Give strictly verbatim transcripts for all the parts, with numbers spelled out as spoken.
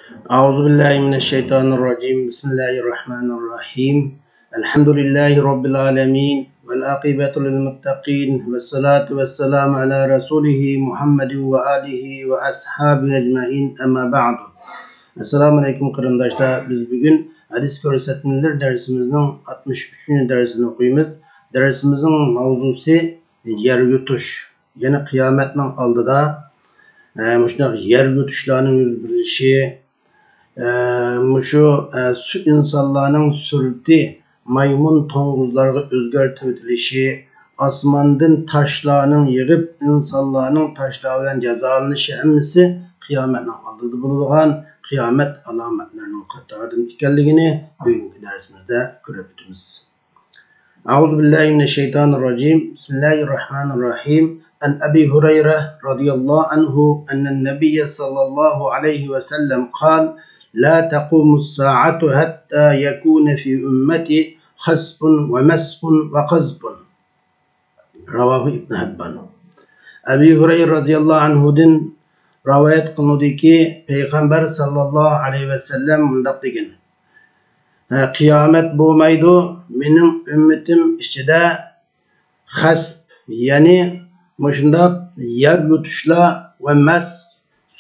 أعوذ بالله من الشيطان الرجيم. بسم الله الرحمن الرحيم. الحمد لله رب العالمين، والعاقبة للمتقين، والصلاة والسلام على رسوله محمد وآله وأصحابه أجمعين، أما بعد. ئەسسالامۇ ئەلەيكۇم قېرىنداشلار. بىز بۈگۈن ھەدىس كۆرسەتمىلىرى دەرسىمىزنىڭ ئاتمىش ئۈچىنچى دەرسىنى ئوقۇيمىز. دەرسىمىزنىڭ ماۋزۇسى يەر يۇتۇش، يەنى قىيامەتنىڭ ئالدىدا، ئە، مۇشۇنداق يەر يۇتۇشلارنىڭ يۈز بېرىشى، ئە، مۇشۇ، ئە، سۇ-، ئىنسانلارنىڭ سۈرىتى مايمۇن، توڭگۇزلارغا ئۆزگەرتىۋېتىلىشى، ئاسماندىن تاشلارنىڭ يېغىپ، ئىنسانلارنىڭ تاشلار بىلەن جازالىنىشى، ھەممىسى قىيامەتنىڭ ئالدىدا بولىدىغان قىيامەت ئالامەتلىرىنىڭ قاتارىدىن ئىكەنلىكىنى بۈگۈنكى دەرسىمىزدە كۆرۈپ ئۆتىمىز. أعوذ بالله من الشيطان الرجيم. بسم الله الرحمن الرحيم. عن أبي هريرة رضي الله عنه أن النبي صلى الله عليه وسلم قال: لا تقوم الساعة حتى يكون في أمتي خسف ومسخ وقذف. رواه ابن حبان. ئەبى ھۇرەيرە رازىياللاھۇ ئەنھۇدىن رىۋايەت قىلىنىدۇكى، پەيغەمبەر ساللاللاھۇ ئەلەيھى ۋەسەللەم مۇنداق دېگەن: ھە، قىيامەت بولمايدۇ، مېنىڭ ئۈممىتىم ئىچىدە خەسپ، يەنى مۇشۇنداق يەر يۇتۇشلار ۋە مەسخ،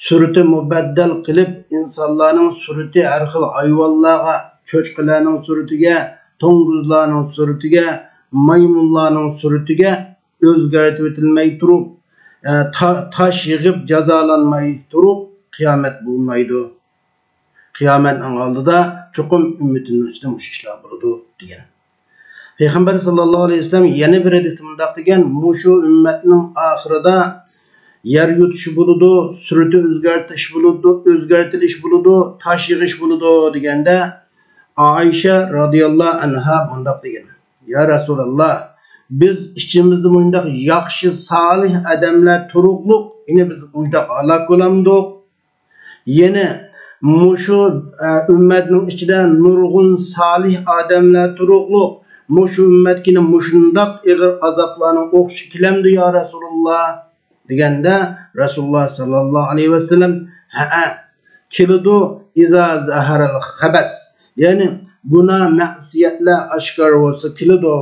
سۈرىتى مۇبەددەل قىلىپ، ئىنسانلارنىڭ سۈرىتى ھەر خىل ھايۋانلارغا، چوشقىلارنىڭ سۈرىتىگە، توڭگۇزلارنىڭ سۈرىتىگە، مايمۇنلارنىڭ سۈرىتىگە ئۆزگەرتىۋېتىلمەي تۇرۇپ، ئە، تا-، تاش يېغىپ جازالانماي تۇرۇپ، قىيامەت بولمايدۇ. قىيامەتنىڭ ئالدىدا چوقۇم ئۈممىتىمنىڭ ئىچىدە مۇشۇ ئىشلار بولىدۇ، دېگەن. پەيغەمبەر ساللاللاھۇ ئەلەيھى ۋەسەللەم يەنە بىر ھەدىستە مۇنداق دېگەن: مۇشۇ ئۈممەتنىڭ ئاخىرىدا يەر يۇتۇشى بولىدۇ، سۈرىتى ئۆزگەرتىش بولىدۇ، ئۆزگەرتىلىش بولىدۇ، تاش يېغىش بولىدۇ، دېگەندە، ئائىشە رازىياللاھۇ ئەنھا مۇنداق دېگەن: يا رەسۇلاللا، بىز ئىچىمىزدە مۇنداق ياخشى، سالىھ ئادەملەر تۇرۇقلۇق، يەنە بىز مۇنداق ھالاك بولامدۇق؟ يەنە مۇشۇ، ئە، ئۈممەتنىڭ ئىچىدە نۇرغۇن سالىھ ئادەملەر تۇرۇقلۇق، مۇشۇ ئۈممەتكىنى مۇشۇنداق ئېغىر ئازابلارنىڭ ئوخشىشى كېلەمدۇ، يا رەسۇلاللا؟ دېگەندە، رەسۇلۇللا ساللاللاھۇ ئەلەيھى ۋەسەللەم، ھەئە، كېلىدۇ، ئىزا زەھەرەل خەبەس، يەنى گۇناھ، مەسىيەتلەر ئاشكارا بولسا كېلىدۇ،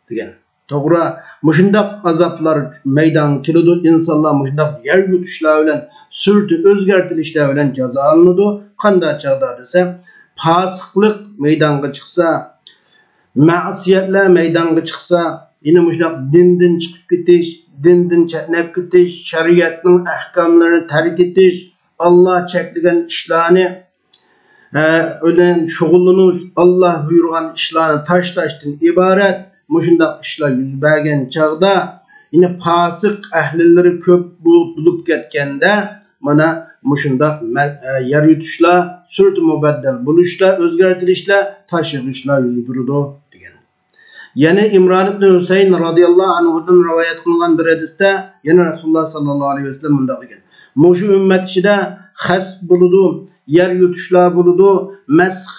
دېگەن. توغرا، مۇشۇنداق ئازابلار مەيدانغا كېلىدۇ، ئىنسانلار مۇشۇنداق يەر يۇتۇشلار بىلەن، سۈرىتى ئۆزگەرتىلىشلەر بىلەن جازالىنىدۇ. قانداق چاغدا دېسە، پاسىقلىق مەيدانغا چىقسا، مەسىيەتلەر مەيدانغا چىقسا، يەنە مۇشۇنداق دىندىن چىقىپ كېتىش، دىندىن چەتنەپ كېتىش، شەرىئەتنىڭ ئەھكاملىرىنى تەرك ئېتىش، ئاللا چەكلىگەن ئىشلارنى، ئە، بىلەن شۇغۇللىنىش، ئاللا بۇيرۇغان ئىشلارنى تاشلاشتىن ئىبارەت مۇشۇنداق ئىشلار يۈز بەرگەن چاغدا، يەنە پاسىق ئەھلىلىرى كۆپ بو-، بولۇپ كەتكەندە، مانا مۇشۇنداق مە-، ئە، يەر يۇتۇشلار، سۈرىتى مۇبەددەل بولۇشلار، ئۆزگەرتىلىشلەر، تاش يېغىشلار يۈز بېرىدۇ، دېگەن. يەنە ئىمران ئىبنى ھۈسەيىن رازىياللاھۇ ئەنھۇدىن رىۋايەت قىلىنغان بىر ھەدىستە يەنە رەسۇلۇللا ساللاللاھۇ ئەلەيھى ۋەسەللەم مۇنداق دېگەن: مۇشۇ ئۈممەت ئىچىدە خەسپ بولىدۇ، يەر يۇتۇشلار بولىدۇ، مەسخ،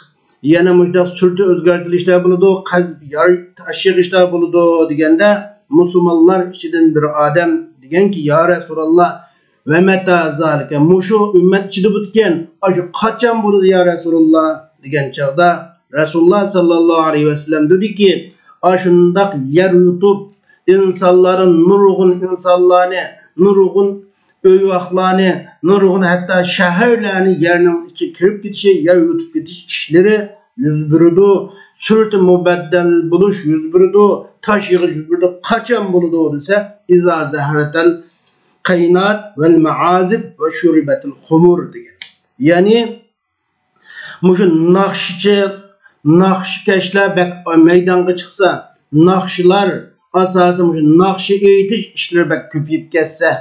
يەنە مۇشۇنداق سۈرىتى ئۆزگەرتىلىشلەر بولىدۇ، قەزف، يار-، تاش يېغىشلار بولىدۇ، دېگەندە، مۇسۇلمانلار ئىچىدىن بىر ئادەم دېگەنكى، يا رەسۇلاللا، ۋە مەتا زالىكە، مۇشۇ ئۈممەت ئىچىدە بۇتكەن، ئاشۇ قاچان بولىدۇ يا رەسۇلاللا؟ دېگەن چاغدا، رەسۇلۇللا ساللاللاھۇ ئەلەيھى ۋەسەللەم دېدىكى، ئاشۇنداق يەر يۇتۇپ، ئىنسانلارنى، نۇرغۇن ئىنسانلارنى، نۇرغۇن ئۆيۋاقلارنى، نۇرغۇن ھەتتا شەھەرلەرنى يەرنىڭ ئىچىگە كىرىپ كېتىشى، يەر يۇتۇپ كېتىش ئىشلىرى يۈز بېرىدۇ، سۈرىتى مۇبەددەل بولۇش يۈز بېرىدۇ، تاش يېغىش يۈز بېرىدۇ. قاچان بولىدۇ دېسە، ئىزا زەھەرەتەل قەينات ۋەل مەئازىب ۋە شۇرىبەتىل خۇمۇر دېگەن. يەنى مۇشۇ ناخشىچى، ناخشىكەشلەر بەك مەيدانغا چىقسا، ناخشىلار ئاساسەن مۇشۇ ناخشا ئېيتىش ئىشلىرى بەك كۆپىيىپ كەتسە،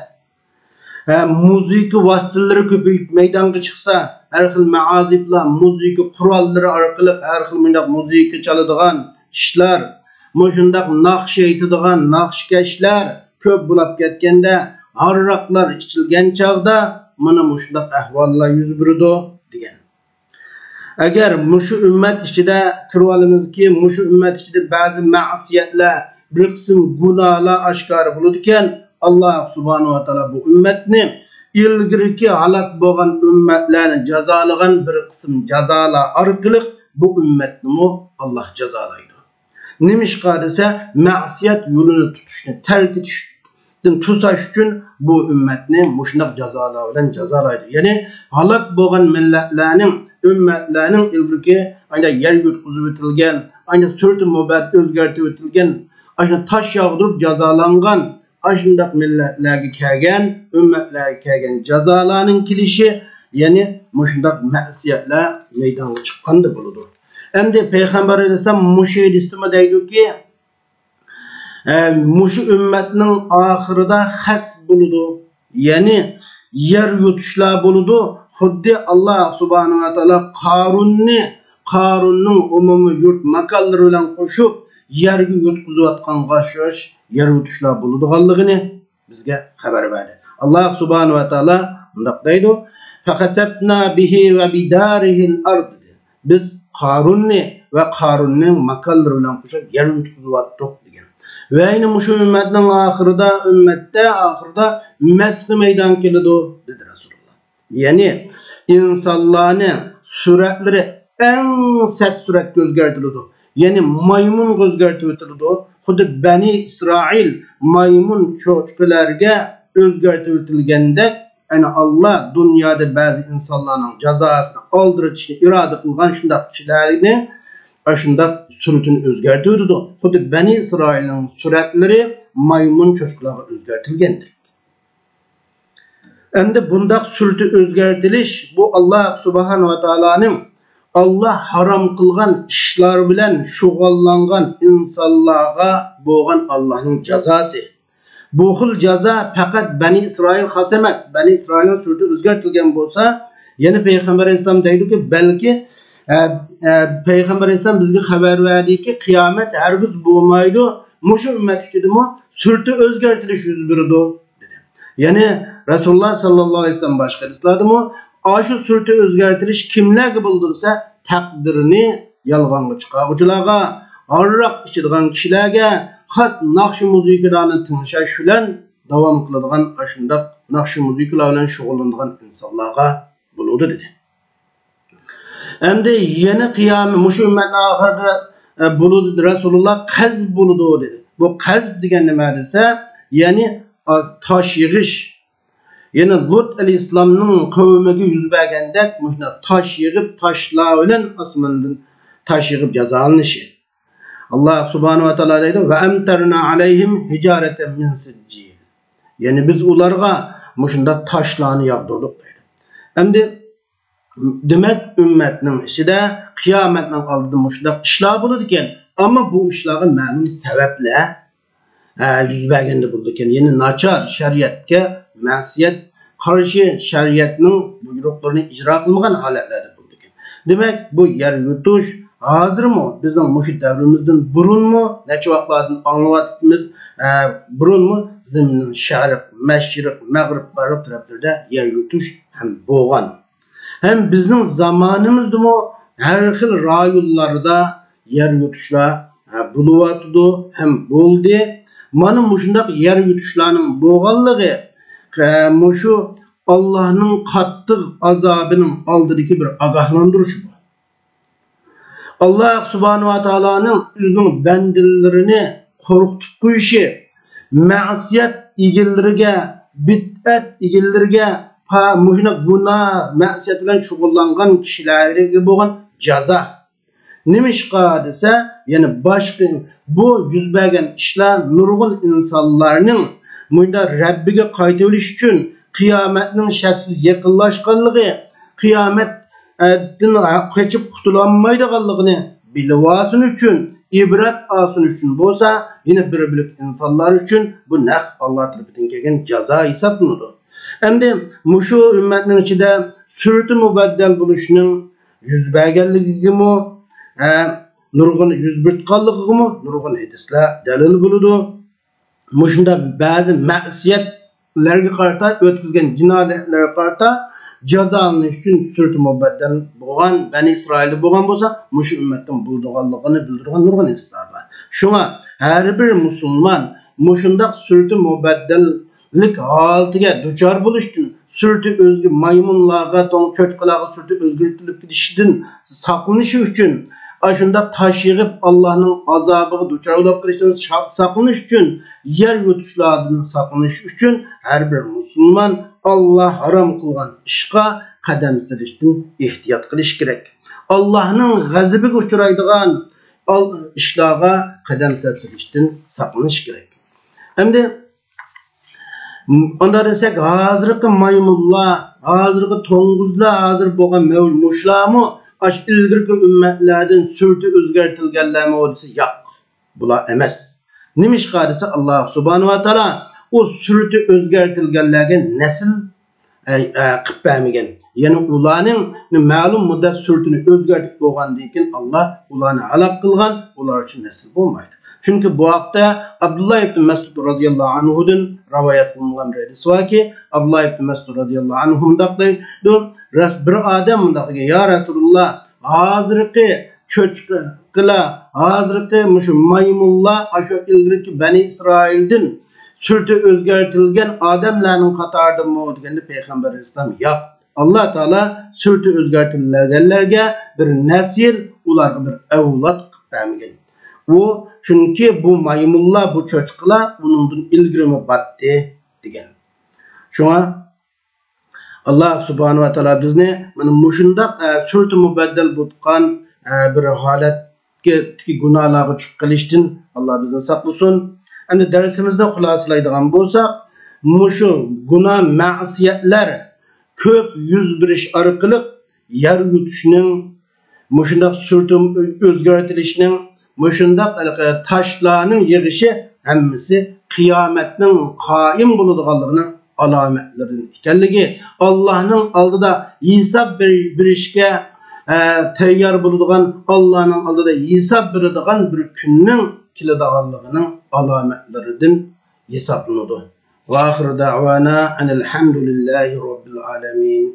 ھە، مۇزىكا ۋاسىتىلىرى كۆپىيىپ مەيدانغا چىقسا، ھەر خىل مەئازىپلار، مۇزىكا قوراللىرى ئارقىلىق ھەر خىل مۇنداق مۇزىكا چالىدىغان ئىشلار، مۇشۇنداق ناخشا ئېيتىدىغان ناخشىكەشلەر كۆپ بولاپ كەتكەندە، ھارراقلار ئىچىلگەن چاغدا مانا مۇشۇنداق ئەھۋاللار يۈز بېرىدۇ، دېگەن. ئەگەر مۇشۇ ئۈممەت ئىچىدە، كۆرۈۋالىمىزكى، مۇشۇ ئۈممەت ئىچىدە بەزى مەسىيەتلەر، بىر قىسىم گۇناھلار ئاشكارا بولىدىكەن، ئاللا سۇبھانەھۇ ۋە تائالا بۇ ئۈممەتنى ئىلگىرىكى ھالاك بولغان ئۈممەتلەرنى جازالىغان بىر قىسىم جازالار ئارقىلىق بۇ ئۈممەتنىمۇ ئاللاھ جازالايدۇ. نېمىشقا دېسە، مەسىيەت يولىنى تۇتۇشنى تەرك ئېتىشتىن توساش ئۈچۈن بۇ ئۈممەتنى مۇشۇنداق جازالار بىلەن جازالايدۇ. يەنى ھالاك بولغان مىللەتلەرنىڭ، ئۈممەتلەرنىڭ ئىلگىرىكى ئاينا يەر يۇتقۇزۇۋېتىلگەن، ئاينا سۈرىتى مۇبەد ئۆزگەرتىۋېتىلگەن، ئاشۇ تاش ياغدۇرۇپ جازالانغان ئاشۇنداق مىللەتلەرگە كەلگەن، ئۈممەتلەرگە كەلگەن جازالارنىڭ كېلىشى، يەنى مۇشۇنداق مەسىيەتلەر مەيدانغا چىققاندا بولىدۇ. ئەمدى پەيغەمبەر ئەلەيھىسسالام مۇشۇ ھەدىستىمۇ دەيدۇكى، ئە، مۇشۇ ئۈممەتنىڭ ئاخىرىدا خەس بولىدۇ. يەنى يەر يۇتۇشلار بولىدۇ. خۇددى ئاللاھ سۇبھانەھۇ ۋە تائالا قارۇننى، قارۇننىڭ ئومۇمىي يۇرت ماكانلىرى بىلەن قوشۇپ يەرگە يۇتقۇزۇۋاتقانغا ئوخشاش يەر يۇتۇشلار بولىدىغانلىقىنى بىزگە خەۋەر بەردى. ئاللاھ سۇبھانەھۇ ۋە تائالا مۇنداق دەيدۇ، فخسفنا به وبداره الأرض دېدى. بىز قارۇننى ۋە قارۇننىڭ ماكانلىرى بىلەن قوشۇپ يەر يۇتقۇزۇۋەتتۇق دېگەن. ۋە يەنە مۇشۇ ئۈممەتنىڭ ئاخىرىدا، ئۈممەتتە ئاخىرىدا مەسخى مەيدان كېلىدۇ دېدى رەسۇلۇللاھ. يەنى ئىنسانلارنىڭ سۈرەتلىرى ئەڭ سەت سۈرەتكە ئۆزگەرتىلىدۇ. يەنى مايمۇنغا ئۆزگەرتىۋېتىلىدۇ. خۇددى بەنى ئىسرائىل مايمۇن چوشقىلارغا ئۆزگەرتىۋېتىلگەندەك، يەنى ئاللاھ دۇنيادا بەزى ئىنسانلارنىڭ جازاسىنى ئالدىرىتىشنى ئىرادە قىلغان شۇنداق كىشىلەرنى ئاشۇنداق سۈرىتىنى ئۆزگەرتىۋېتىدۇ. خۇددى بەنى ئىسرائىلنىڭ سۈرەتلىرى مايمۇن چوشقىلارغا ئۆزگەرتىلگەندەك. ئەمدى بۇنداق سۈرىتى ئۆزگەرتىلىش، بۇ ئاللاھ سۇبھانەھۇ ۋە تائالانىڭ، ئاللاھ ھارام قىلغان ئىشلار بىلەن شۇغۇللانغان ئىنسانلارغا بولغان ئاللاھنىڭ جازاسى. بۇ خىل جازا پەقەت بەنى ئىسرائىل خاس ئەمەس. بەنى ئىسرائىلنىڭ سۈرىتى ئۆزگەرتىلگەن بولسا، يەنە پەيغەمبەر ئەلەيھىسسالام دەيدۇكى، بەلكى، ئە، ئە، پەيغەمبەر ئەلەيھىسسالام بىزگە خەۋەر بەردىكى، قىيامەت ھەرگىز بولمايدۇ، مۇشۇ ئۈممەت ئىچىدىمۇ سۈرىتى ئۆزگەرتىلىش يۈز بېرىدۇ، دېدى. يەنى رەسۇلۇللاھ ساللاللاھۇ ئەلەيھى ۋەسەللەم باشقا ھەدىسلەردىمۇ، ئاشۇ سۈرىتى ئۆزگەرتىلىش كىملەرگە بولىدۇ دېسە، تەقدىرىنى يالغانغا چىقارغۇچىلارغا، ھاراق ئىچىدىغان كىشىلەرگە، خاس ناخشا مۇزىكىلارنى تىڭشاش بىلەن داۋام قىلىدىغان ئاشۇنداق ناخشا مۇزىكىلار بىلەن شۇغۇللىنىدىغان ئىنسانلارغا بولىدۇ، دېدى. ئەمدى يەنە قىيامەت، مۇشۇ ئۈممەتنىڭ ئاخىرىدا، ئە، بولىدۇ، رەسۇلۇللاھ قەزب بولىدۇ، دېدى. بۇ قەزب دېگەن نېمە دېسە، يەنى ئاز تاش يېغىش. يەنى لۇت ئەلەيھىسسالامنىڭ قەۋمىگە يۈز بەرگەندەك مۇشۇنداق تاش يېغىپ، تاشلار بىلەن ئاسماندىن تاش يېغىپ جازالىنىشى. ئاللاھ سۇبھانەھۇ ۋە تائالا دەيدۇ، وأمطرنا عليهم حجارة من سجيل. يەنى بىز ئۇلارغا مۇشۇنداق تاشلارنى ياغدۇردۇق دەيدۇ. ئەمدى دېمەك، ئۈممەتنىڭ ئىچىدە قىيامەتنىڭ ئالدىدا مۇشۇنداق ئىشلار بولىدىكەن. ئەمما بۇ ئىشلارغا مەلۇم سەۋەبلەر، ھە، يۈز بەرگەندە بولىدىكەن. يەنى ناچار شەرىئەتكە مەسىيەت، قارشى شەرىئەتنىڭ بۇيرۇقلىرىنى ئىجرا قىلمىغان ھالەتلەردە بولىدىكەن. دېمەك، بۇ يەر يۇتۇش ھازىرمۇ، بىزنىڭ مۇشۇ دەۋرىمىزدىن بۇرۇنمۇ، نەچچە ۋاقىتلاردىن ئاڭلىۋاتىمىز، ھە، بۇرۇنمۇ زېمىننىڭ شەرق، مەشرىق، مەغرىب، بارلىق تەرەپلىرىدە يەر يۇتۇش ھەم بولغان. ھەم بىزنىڭ زامانىمىزدىمۇ ھەر خىل رايونلاردا يەر يۇتۇشلار، ھە، بولۇۋاتىدۇ ھەم بولدى. مانا مۇشۇنداق يەر يۇتۇشلارنىڭ بولغانلىقى، ھە، مۇشۇ ئاللاھنىڭ قاتتىق ئازابىنىڭ ئالدىدىكى بىر ئاگاھلاندۇرۇشى بۇ. ئاللاھ سۇبھانەھۇ ۋە تائالانىڭ ئۆزىنىڭ بەندىلىرىنى قورقۇتۇپ قويۇشى، مەسىيەت ئىگىلىرىگە، بىدئەت ئىگىلىرىگە، پا-، مۇشۇنداق گۇناھ، مەسىيەت بىلەن شۇغۇللانغان كىشىلەرگە بولغان جازا. نېمىشقا دېسە، يەنى باشقا، بۇ يۈز بەرگەن ئىشلار نۇرغۇن ئىنسانلارنىڭ مۇشۇنداق رەببىگە قايتىۋېلىش ئۈچۈن، قىيامەتنىڭ شەكسىز يېقىنلاشقانلىقى، قىيامەت ئەتتىن قېچىپ قۇتۇلالمايدىغانلىقىنى بىلىۋالسۇن ئۈچۈن، ئىبرەت ئالسۇن ئۈچۈن بولسا، يەنە بىر بۆلەك ئىنسانلار ئۈچۈن بۇ نەق ئاللا تەرىپىدىن كەلگەن جازا ھېسابلىنىدۇ. ئەمدى مۇشۇ ئۈممەتنىڭ ئىچىدە سۈرىتى مۇبەددەل بولۇشنىڭ يۈز بەرگەنلىكىگىمۇ، ھە، نۇرغۇن يۈز بېرىدىغانلىقىغىمۇ نۇرغۇن ھەدىسلەر دەلىل بولىدۇ. مۇشۇنداق بەزى مەسىيەتلەرگە قارىتا، ئۆتكۈزگەن جىنايەتلەرگە قارىتا جازالىنىش ئۈچۈن سۈرىتى مۇبەددەل بولغان، بەنى ئىسرائىلدا بولغان بولسا، مۇشۇ ئۈممەتتىن بولىدىغانلىقىنى بىلدۈرىدىغان نۇرغۇن ھەدىسلەر بار. شۇڭا ھەر بىر مۇسۇلمان مۇشۇنداق سۈرىتى مۇبەددەللىك ھالىتىگە دۇچار بولۇشتىن، سۈرىتى ئۆزگە مايمۇنلارغا، توڭ-، چوچقىلارغا سۈرىتى ئۆزگەرتىلىپ كېتىشىدىن ساقلىنىشى ئۈچۈن، ئاشۇنداق تاش يىغىپ، ئاللاھنىڭ ئازابىغا دۇچار بولۇپ قېلىشتىن سا-، ساقلىنىش ئۈچۈن، يەر يۇتۇشلاردىن ساقلىنىش ئۈچۈن ھەر بىر مۇسۇلمان ئاللاھ ھارام قىلغان ئىشقا قەدەم سېلىشتىن ئېھتىيات قىلىشى كېرەك. ئاللاھنىڭ غەزىپىگە ئۇچرايدىغان ئال-، ئىشلارغا قەدەم سەپ سېلىشتىن ساقلىنىش كېرەك. ئەمدى ئۇنداق دېسەك، ھازىرقى مايمۇنلار، ھازىرقى توڭگۇزلار، ھازىر بولغان مەۋ-، مۇشۇلارمۇ ئاشۇ ئىلگىرىكى ئۈممەتلەردىن سۈرىتى ئۆزگەرتىلگەنلەرمۇ دېسە، ياق، بۇلار ئەمەس. نېمىشقا دېسە، ئاللاھ سۇبھانەھۇ ۋە تائالا ئۇ سۈرىتى ئۆزگەرتىلگەنلەرگە نەسىل ئە، ئە، قىلىپ بەرمىگەن. يەنى ئۇلارنىڭ مەلۇم مۇددەت سۈرىتىنى ئۆزگەرتىپ بولغاندىن كېيىن، ئاللاھ ئۇلارنى ھالاك قىلغان، ئۇلار ئۈچۈن نەسىل بولمايدۇ. چۈنكى بۇ ھەقتە ئابدۇللاھ ئىبن مەسئۇد رازىياللاھۇ ئەنھۇدىن رىۋايەت قىلىنغان بىر ھەدىس باركى، ئابدۇللاھ ئىبن مەسئۇد رازىياللاھۇ ئەنھۇ مۇنداق دەيدۇ، رەس-، بىر ئادەم مۇنداق دېگەن، يا رەسۇلۇللاھ، ھازىرقى چوچقىلار، ھازىرقى مۇشۇ مايمۇنلار ئاشۇ ئىلگىرىكى بەنى ئىسرائىلدىن سۈرىتى ئۆزگەرتىلگەن ئادەملەرنىڭ قاتارىدىمۇ دېگەندە، پەيغەمبەر ئەلەيھىسسالام ياق. ئاللاھ تائالا سۈرىتى ئۆزگەرتىلگەنلەرگە بىر نەسىل، ئۇلارغا بىر ئەۋلاد قىلىپ بەرمىگەن. ئۇ، چۈنكى بۇ مايمۇنلار، بۇ چوچقىلار ئۇنىڭدىن ئىلگىرىمۇ باتتى دېگەن. شۇڭا ئاللاھ سۇبھانەھۇ ۋە تائالا بىزنى مانا مۇشۇنداق، ئە، سۈرىتى مۇبەددەل بولۇپ قالغان، ئە، بىر ھالەتتىكى گۇناھلارغا چۈشۈپ قېلىشتىن ئاللاھ بىزنى ساقلىسۇن. ئەمدى دەرسىمىزنى خۇلاسىلايدىغان بولساق، مۇشۇ گۇناھ، مەسىيەتلەر كۆپ يۈز بېرىش ئارقىلىق يەر يۇتۇشنىڭ، مۇشۇنداق سۈرىتى ئۆزگەرتىلىشنىڭ، مۇشۇنداق ھېلىقى تاشلارنىڭ يىغىشى ھەممىسى قىيامەتنىڭ قائىم بولىدىغانلىقىنىڭ ئالامەتلىرىدىن ئىكەنلىكى، ئاللاھنىڭ ئالدىدا ھېساب بېرىشكە، ئە، تەييار بولىدىغان، ئاللاھنىڭ ئالدىدا ھېساب بېرىدىغان بىر كۈننىڭ كېلىدىغانلىقىنىڭ ئالامەتلىرىدىن ھېسابلىنىدۇ. وآخر دعوانا أن الحمد لله رب العالمين.